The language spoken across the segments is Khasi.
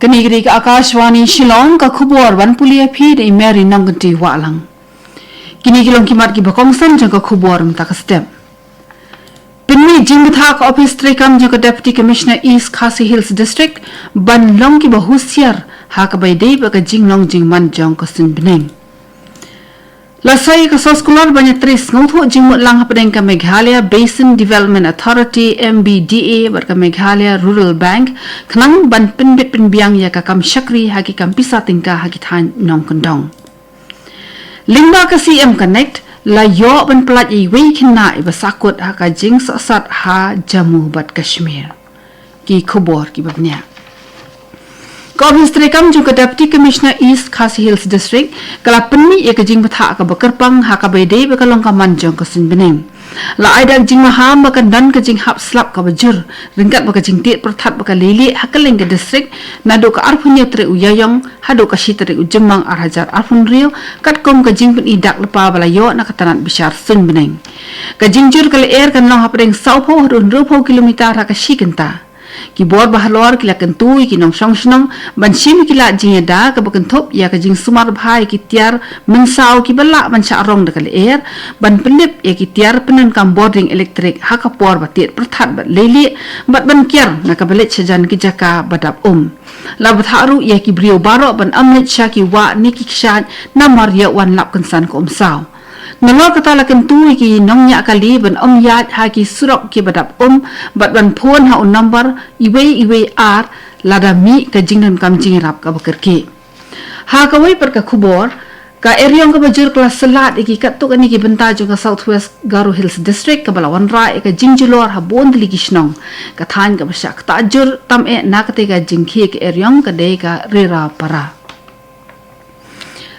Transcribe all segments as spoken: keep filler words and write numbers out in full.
Kane ka dei ka Akashvani Shillong, ka khubor ban pule ïa phi da i Mary Nongkynrih Wahlang. Kine ki long ki mat kiba kongsan jong ka khubor mynta ka step. Pynmih jingbthah ka ophis treikam jong ka Deputy Commissioner East Khasi Hills District ban long kiba husiar ha kaba ïadei bad ka jinglong jingman jong ka suiñbneng. La soi ïa ka soskular ban ïatrei sngewthuh jingmut lang hapdeng ka Meghalaya Basin Development Authority, M B D A, bad ka Meghalaya Rural Bank khnang ban pynbit pynbiang ïa ka kam shakri ha ki kam pisa tyngka ha ki thaiñ nongkyndong. Lyngba ka C M Connect la ïoh ban pyllait ïa iwei i khynnah iba sahkut ha ka jingsohsat ha Jammu bad Kashmir. Ki khubor kiba bniah. Ka ophis treikam jong ka Deputy Commissioner East Khasi Hills District ka la pynmih ïa ka jingbthah kaba kyrpang ha kaba ïadei bad ka long ka man jong ka suiñbneng. La ai dak jingmaham ba kan don ka jinghap slap kaba jur ryngkat bad ka jingtied pyrthat bad ka leilieh ha kylleng ka district, naduh ka arphew hynñiew tarik u Ïaïong haduh ka shi tarik u Jymmang ar hajar arphew hynriew, katkum ka jingpyni dak lypa ba la ïoh na ka tnat bishar suiñbneng. Ka jingjur ka lyer kan long hapdeng sawphew haduh hynriewphew kilometer ha ka shi kynta. Ki bor ba halor ki la kyntu ïa ki nongshong shnong ban shim ïa ki lad jingïada kaba kynthup ïa ka jingsumar bha ïa ki tiar mynsaw kiba lah ban shah rong da ka lyer, ban pynlip ïa ki tiar pyndonkam bording elektrik ha ka por ba tied pyrthat bad leilieh, bad ban kiar na kaba leit shajan ki jaka ba dap um. La bthah ruh ïa ki briew baroh ban ym leit sha ki wah ne ki kshaid namar ïoh wan lap kynsan ka umsaw. Nalor kata la kyntu ïa ki nongñiah kali ban ym ïaid ha ki surok kiba dap um bad ban phone ha u nombar iwei iwei ar lada mih ka jingdonkam jingïarap kaba kyrkieh. Ha kawei pat ka khubor, ka eriong kaba jur ka la sylliat ïa ki katto katne ki bynta jong ka South West Garo Hills District kaba la wanrah ïa ka jingjulor ha bun tylli ki shnong. Ka thaiñ kaba shah ktah jur tam eh na katei ka jingkhie ka eriong ka dei ka Rerapara.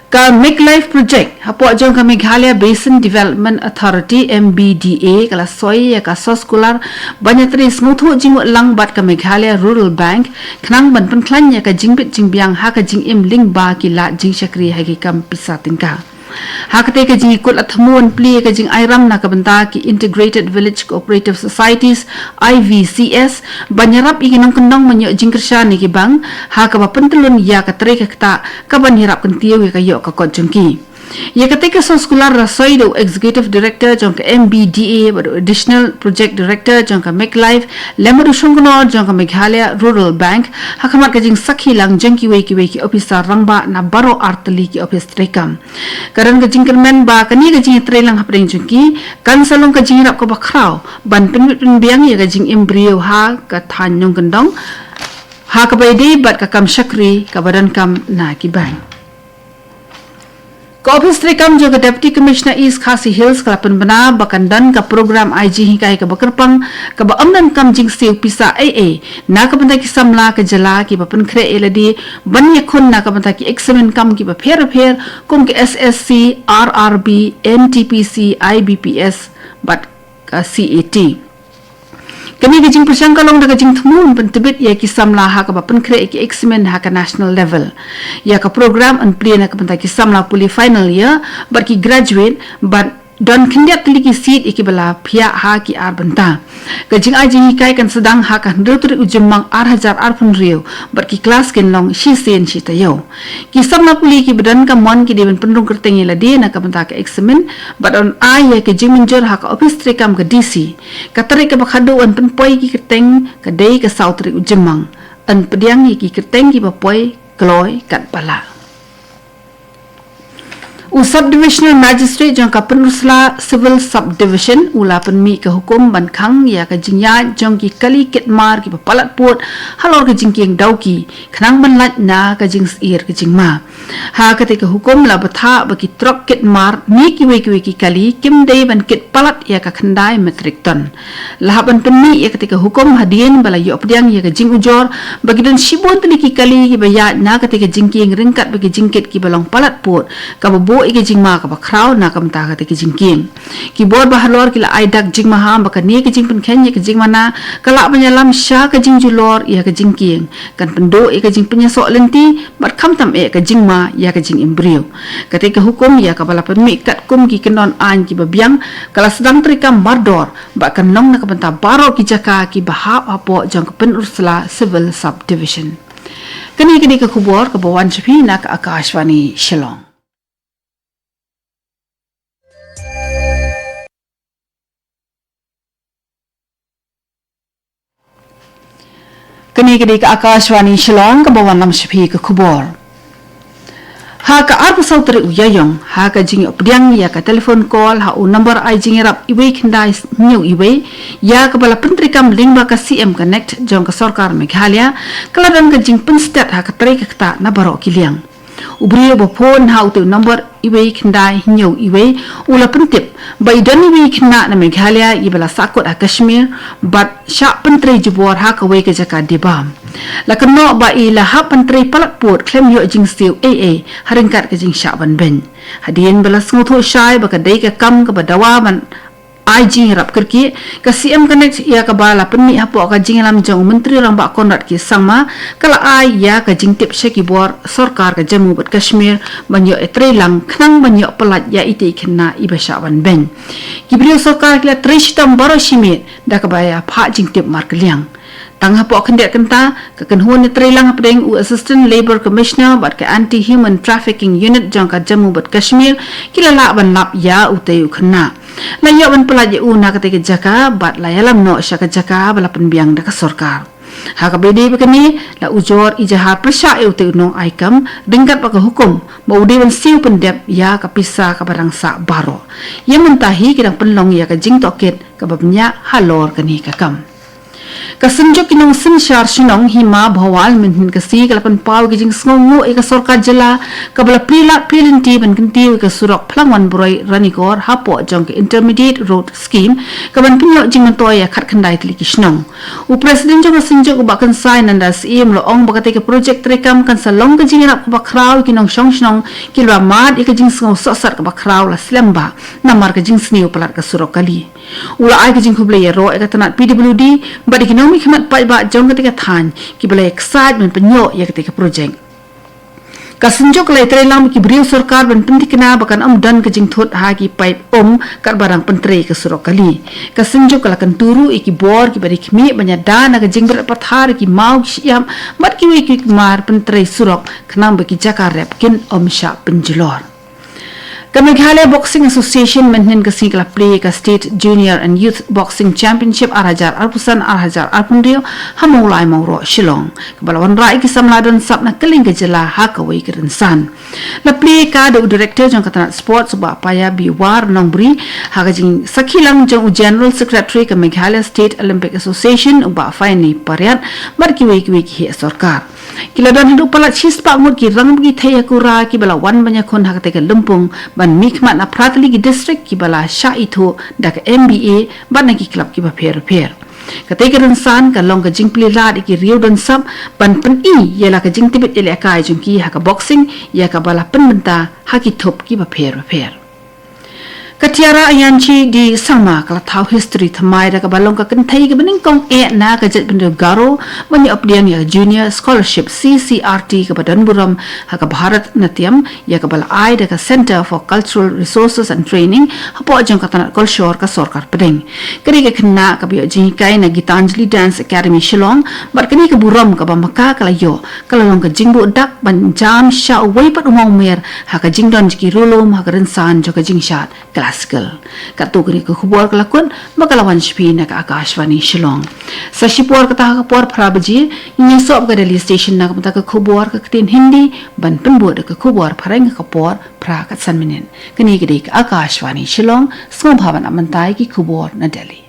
Ka Make Life Project hapoh jong ka Meghalaya Basin Development Authority, M B D A, ka la soi ïa ka soskular ban ïatrei sngewthuh jingmut lang bad ka Meghalaya Rural Bank khnang ban pynkhlaiñ ïa ka jingbit jingbiang ha ka jingim lyngba ki lad jingshakri ha ki kam pisa tyngka. Ha katei ka jingïakut la thmu ban plie ïa ka jingairam na ka bynta ki Integrated Village Cooperative Societies, I V C S, ban ïarap ïa ki nongkyndong ban ïoh jingkyrshan ïa ki bank ha kaba pyntyllun ïa ka trei ka ktah kaban ïarap kyntiew ïa ka ïoh ka kot jong ki. Ïa katei ka soskular la soi da u Executive Director jong ka M B D A bad u Additional Project Director jong ka Make Life lem bad u shongknor jong ka Meghalaya Rural Bank ha khmat ka jingsakhi lang jong kiwei kiwei ki ophisar rangbah na baroh artylli ki ophis treikam. Ka don ka jingkyrmen ba kane ka jingïatreilang hapdeng jong ki kan sa long ka jingïarap kaba khraw ban pynbit pynbiang ïa ka jingim briew ha ka thaiñ nongkyndong ha kaba ïadei bad ka kam shakri kaba donkam na ki bank. Ka ophis treikam jong ka Deputy Commissioner East Khasi Hills ka la pynbna ba kan don ka program ai jinghikai kaba kyrpang kaba ym donkam jingsiew pisa ei ei na ka bynta ki samla ka jylla kiba pynkhreh ïa lade ban ïakhun na ka bynta ki eksamin kam kiba pher bapher kum ka S S C, R R B, N T P C, I B P S bad ka C A T. Kane ka jingpyrshang ka long da ka jingthmu ban pyntbit ïa ki samla ha kaba pynkhreh ïa ki eksamin ha ka national level. Ïa ka program yn plie na ka bynta ki samla pule final year bad ki graduate bad don khyndiat tylli ki seat ïa kiba la phiah ha ki ar bynta. Ka jingai jinghikai kan sdang ha ka hynriew tarik u Jymmang ar hajar arphew hynriew bad ki klas kin long shisien shi taïew. Ki samla pule kiba don ka mon ki dei ban pynrung kyrteng ïa lade na ka bynta ka eksamin bad yn ai ïa ka jingmynjur ha ka ophis treikam ka D C. Ka tarik kaba khadduh yn pynpoi ïa ki kyrteng ka dei ka saw tarik u Jymmang. Yn pdiang ïa ki kyrteng kiba poi kloi katba lah. U Sub Divisional Magistrate jong ka Pynursla Civil Sub Division u la pynmih ka hukum ban khang ïa ka jingïaid jong ki kali kit mar kiba palat pud halor ka jingkieng Dawki khnang ban lait na ka jingsyier ka jingma. Ha katei ka hukum la bthah ba ki trok kit mar ne kiwei kiwei ki kali kim dei ban kit palat ïa ka khyndai metric ton. La hap ban pynmih ïa katei ka hukum hadien ba la ïoh pdiang ïa ka jingujor ba ki don shibun tylli ki kali kiba ïaid na katei ka jingkieng ryngkat bad ki jingkit kiba long palat pud kaba buh ïa ka jingma kaba khraw na ka bynta katei ka jingkieng. Ki bor ba halor ki la ai dak jingmaham ba kane ka jingpynkheiñ ïa ka jingmana ka lah ban ïalam sha ka jingjulor ïa ka jingkieng, kan pynduh ïa ka jingpynïasoh lynti bad khamtam eh ka jingma ïa ka jingim briew. Katei ka hukum ïa kaba la pynmih katkum ki kyndon aiñ kiba biang ka la sdang treikam mardor bad kan long na ka bynta baroh ki jaka kiba hap hapoh jong ka Pynursla Civil Sub Division. Kane ka dei ka khubor kaba wan sha phi na ka Akashvani Shillong. Kane ka dei ka Akashvani Shillong kaba wanlam sha phi ka khubor. Ha ka arphew saw tarik u Ïaïong, ha ka jingïoh pdiang ïa ka telephone call ha u number ai jingïarap iwei khyndai hynñiew iwei, ïa kaba la pyntreikam lyngba ka C M Connect jong ka sorkar Meghalaya, ka la don ka jingpynstet ha ka trei ka ktah na baroh ki liang. U briew ba phone ha utei u number iwei khyndai hynñiew iwei, u la pyntip ba i don iwei i khynnah na Meghalaya iba la sahkut ha Kashmir bad shah pyntrei jubor ha kawei ka jaka dei bam. La kynnoh ba i la hap pyntrei palat pud khlem ïoh jingsiew ei ei ha ryngkat ka jingshah ban beiñ. Hadien ba la sngewthuh shai ba ka dei ka kam kaba dawa ban ai jingïarap kyrkieh, ka C M Connect ïa kaba la pynmih hapoh ka jingïalam jong u Myntri Rangbah Conrad K Sangma, ka la ai ïa ka jingtip sha ki bor sorkar ka Jammu bad Kashmir ban ïoh ïatreilang khnang ban ïoh pyllait ïa itei i khynnah iba shah ban beiñ. Ki briew sorkar ki la trei shitom baroh shi miet da kaba ïa phah jingtip markylliang. Tang hapoh khyndiat kynta, ka kynhun ïatreilang hapdeng u Assistant Labour Commissioner bad ka Anti Human Trafficking Unit jong ka Jammu bad Kashmir ki la lah ban lap ïa utei u khynnah. La ïoh ban pyllait ïa u na katei ka jaka bad la ïalam noh sha ka jaka ba la pynbiang da ka sorkar. Ha kaba ïadei bad kane, la ujor ijahar pyrshah ïa utei u nongai kam ryngkat bad ka hukum ba u dei ban siew pyndep ïa ka pisa kaba dang sah baroh. Ïa mynta hi ki dang pynlong ïa ka jingtohkit kaba bniah halor kane ka kam. Ka Synjuk ki Nongsynshar Shnong Hima Bhowal mynhynnin ka sngi ka la pynpaw ïa ka jingsngewnguh ïa ka sorkar jylla kaba la plie lad plie lynti ban kyntiew ïa ka surok Phlangwan Broi Ranikor hapoh jong ka Intermediate Road Scheme kaban pynïoh jingmyntoi ïa khatkhyndai tylli ki shnong. U President jong ka Synjuk u Bah Khynsai Nanda Syiem u la ong ba katei ka projek treikam kan sa long ka jingïarap kaba khraw ïa ki nongshong shnong kiba la mad ïa ka jingsngew sohsat kaba khraw la slem bha namar ka jingsniew palat ka surok kali. U la ai ka jingkhublei ïaroh ïa ka tnat P W D bad ïa ki nongmihkhmat paidbah jong katei ka thaiñ kiba la ïaksaid ban pynïoh ïa katei ka projek. Ka Synjuk ka la ïatreilang bad ki briew sorkar ban pynthikna ba kan ym don ka jingthut ha ki paip um katba dang pyntrei ka surok kali. Ka Synjuk ka la kyntu ruh ïa ki bor kiba dei khmih ban ïada na ka jingbret pathar ïa ki maw ki shyiap bad kiwei kiwei ki mar pyntrei surok khnang ba ki jaka rep kin ym shah pynjulor. Ka Meghalaya Boxing Association mynhynnin ka sngi ka la plie ka State Junior and Youth Boxing Championship ar hajar arphew san ar hajar arphew hynriew ha Mawlai Mawroh Shillong, kaba la wanrah ïa ki samla don sap na kylleng ka jylla ha kawei ka rynsan. La plie ka da u Director jong ka tnat Sports u Bah Paya B War Nongbri ha ka jingsakhi lang jong u General Secretary ka Meghalaya State Olympic Association u Bah Finely Pariat bad kiwei kiwei ki heh sorkar. Ki la don haduh palat shispah ngut ki rangbah ki thei ha Kura kiba la wan ban ïakhun ha katei ka lympung ban mihkhmat na phra tylli ki district kiba la shah ithuh da ka M B A bad na ki club kiba pher bapher. Katei ka rynsan ka long ka jingplie lad ïa ki riew don sap ban pyni ïa la ka jingtbit ïalehkai jong ki ha ka boxing ïa kaba la pynbynta ha ki thup kiba pher bapher. Ka Tiara Ayanchi D Sangma ka la thaw history thymmai da kaba long ka kynthei kaba nyngkong eh na ka jaitbynriew Garo ban ïoh pdiang ïa ka Junior Scholarship C C R T kaba don burom ha ka Bharatanatyam ïa kaba la ai da ka Centre for Cultural Resources and Training hapoh jong ka tnat kolshor ka sorkar pdeng. Ka dei ka khynnah kaba ïoh jinghikai na Gitanjali Dance Academy Shillong bad kane ka burom kaba ma ka ka la ïoh ka la long ka jingbuh dak ban jam sha uwei pat u mawmer ha ka jingdon jong ki riewlum ha ka rynsan jong ka jingshad classical. Katto katne ka khubor ka la kut bad ka la wan sha phi na ka Akashvani Shillong. Sa shipor kata ha ka por phra baje ngin ïasoh bad ka Delhi Station na ka bynta ka khubor ka ktien Hindi ban pynbud da ka khubor phareng ha ka por phra kat san minit. Kane ka dei ka Akashvani Shillong, sngewbha ban ap mynta ïa ki khubor na Delhi.